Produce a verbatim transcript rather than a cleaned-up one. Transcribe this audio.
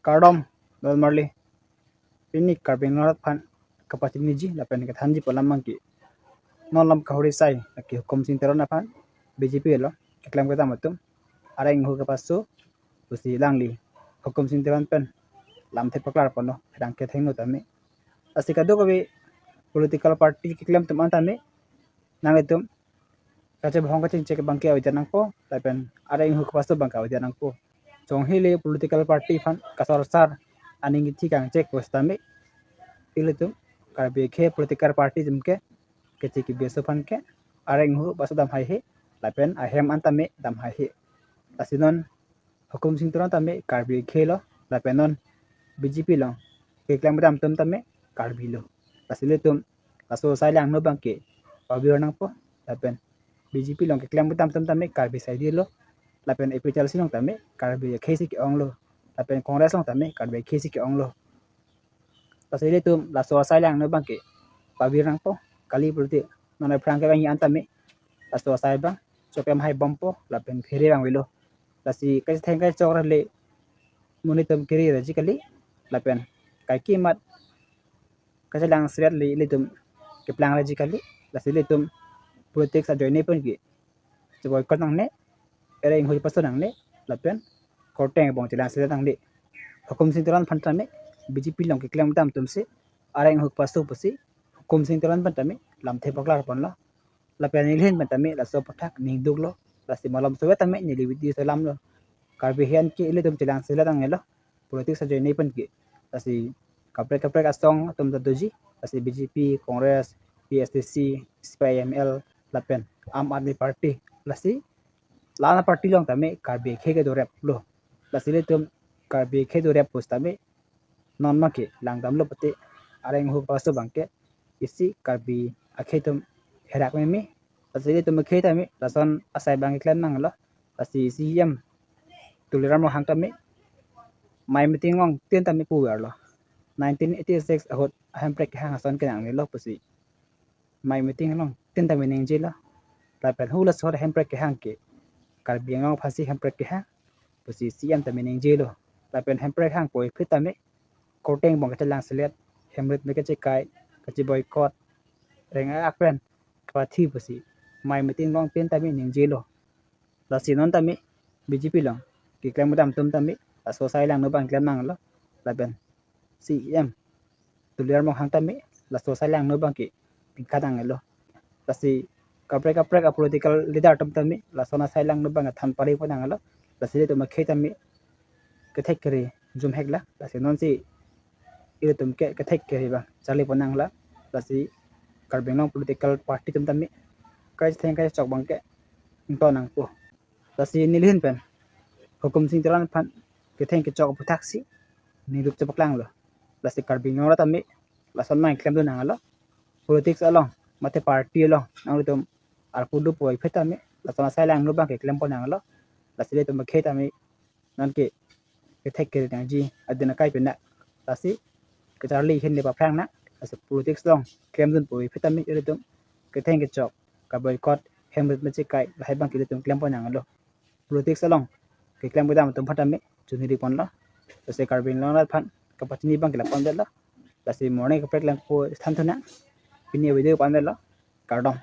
Kardom, Dolmarli. Pini Karbi Anglong arat aphan kapachiniji lapen kethanji pu alam abangke, non lam kahori asai, lake Hukum Sing Teron aphan B J P along keklem kedam atum areng hu kepaso pusi alangli Hukum Sing Teron pen lamthe paklar ponlo, kedang kethengno tame. Lasi kadokave political party keklem atum an tame nanglitum kachebhong kachingchek abangke avedet nangpo, lapen areng hu kepaso abangke avedet nangpo. Chonghile political party aphan kasorsar aning kithi kangchek pusitame, ilitum Karbi akhei political party atum ke kechi kebi aso aphan ke areng hu paso dam haihe, lapen ahem an tame dam haihe. Lasi non Hukum Sing Teron tame Karbi akhei lo, lapen non B J P along keklem kedam atum tame Karbi lo. Lasi ilitum laso asai langno abangke pavir nangpo, lapen B J P along keklem kedam atum tame Karbi asaide lo, lapen A P H L C along tame Karbi akhei si ke-ong lo, lapen Congress along tame Karbi akhei si ke-ong lo. Lasi ilitum laso asai langno abangke pavir nangpo, kali pulote non aphrang kevangji an tame laso asai abang chokpem hai bompo, lapen phere vangvelo. Lasi kachetheng kachechok ra le monit atum kiri raji kali, lapen kaike amat kachelang selet le ilitum keplang raji kali. Lasi ilitum politics ajoine pen ke cheboycott nangne, areng hu paso nangne, lapen korte angbong chelang selet nangne. Hukum Sing Teron aphan tame B J P along keklem kedam atum si areng hu paso pusi Hukum Sing Teron aphan tame lamthe paklar ponlo, lapen nelihin pen tame laso aputhak ning duklo. Lasi malom sove tame neli video selamlo. Karbi akhei an ke ilitum chelang selet nangnelo, politics ajoine pen ke. Lasi kaprek kaprek asong atum ta doji, lasi B J P, Congress, P S D C, C P I M L, lapen Aam Aadmi Party. Lasi la-an aparty along tame Karbi akhei ke dorep lo. Lasi ilitum Karbi akhei dorep pusitame non abangke langdamlo pulote areng hu paso abangke isi Karbi akhei atum herak meme. Lasi ilitum akhei tame lason asai abang keklem nanglo. Lasi C E M Tuliram Ronghang tame mei meeting along tin tame puverlo, nineteen eighty-six ahut ahemprek kehang ason ke nangnelo pusi mei meeting along tin tame ningjelo. Lapen hula sor hemprek kehang ke Karbi Anglong aphansi hemprek kehang pusi C E M tame ningjelo. Lapen hemprek hang puvoiphit tame korte angbong kachelang selet, hem rit me kachekai, kacheboycott, reng-ak pen kapathi pusi mei meeting along tin tame ningjelo. Lasi non tame B J P along keklem kedam atum tame laso asai langno abang klem nanglo, lapen C E M Tuliram Ronghang tame laso asai langno abangke pingkhat nangnelo. Lasi kaprek kaprek apolitical leader atum tame lason asai langno abang than pari pon nanglo. Lasi ilitum akhei tame kethek kere jumhek la. Lasi nonsi ilitum ke kethek kere abang charli pon nanglo. Lasi Karbi Anglong political party atum tame kachetheng kachechok abangke ington nangpo. Lasi nelihin pen Hukum Sing Teron aphan ketheng kechok aputhak si ning duk chepaklanglo. Lasi Karbi Anglong arat tame lason abang klemdun nanglo. Politics along mate party along nanglitum arpu do puvoiphit tame lason asai langno abangke klem pon nanglo. Lasi ilitum akhei tame nonke kethek kere nangji adin akai pena. Lasi kacharli ahin le paphrang nang. Lasi politics along klemdun puvoiphit tame ilitum ketheng kechok, kaboycott, hem rit me kachekai, lahai abangke ilitum klem pon nanglo. Politics along keklem kedam atum aphan tame chuniri ponlo. Lasi Karbi Anglong arat aphan kapachini abangke lapu-an detlo. Lasi morning kaprek lang po than thu nang. Pini video pu-an detlo. Kardom.